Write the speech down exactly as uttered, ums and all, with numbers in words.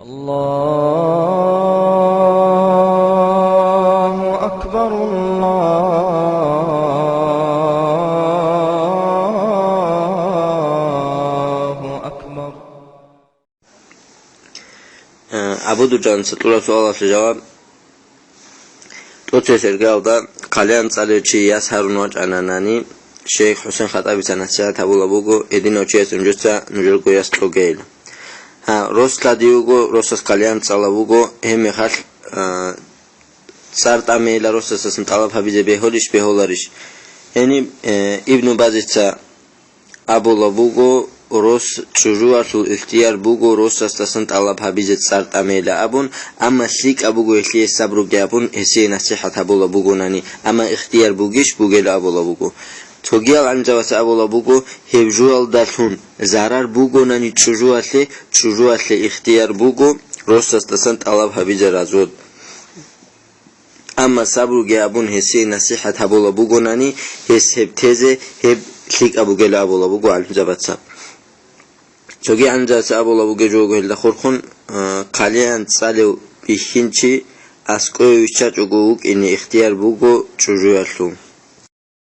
الله أكبر، الله أكبر. Э, Абу Дуржаница кьураб суалалъе жаваб. ТӀоцебесеб иргаялда хъалиян цӀалев чи яс гьарун вачӀананани, шейх ХӀусен ХатӀабица насихӀат гьабулаб буго, гьединав чияс унжуца нужерго яс кьогейилан. Гьа, рос лади вуго, росас хъалиян цӀалав вуго, гьеб мехалъ, а, цӀар тӀамейилан росасдасан тӀалаб гьабизе бегьулищ, бегьуларищ? Гьениб, э, Ибну Базица абулаб буго, рос чӀужуялъул ихтияр буго росасдасан тӀалаб гьабизе цӀар тӀамейилан абун, амма лъикӀаб буго гьелъие сабруги абун, гьесие насихӀат гьабулаб бугонани, амма ихтияр бугищ, бугел абулаб буго. Цогиял гӀалимзабаца абулаб буго, гьеб жоялдалъун зарар бугонани чӀужуялъе, чӀужуялъе ихтияр буго росасдасан тӀалаб гьабизе развод. Амма сабруги абун гьесие насихӀат гьабулаб бугонани, гьес гьеб тезе, гьеб лъикӀаб бугел абулаб буго гӀалимзабаца. Цоги гӀалимзабаца абулаб бугеб жо буго гьелда хурхун, а, хъалиян цӀалев бихьинчи аскӀове виччачӀого вукӀине ихтияр буго чӀужуялъул.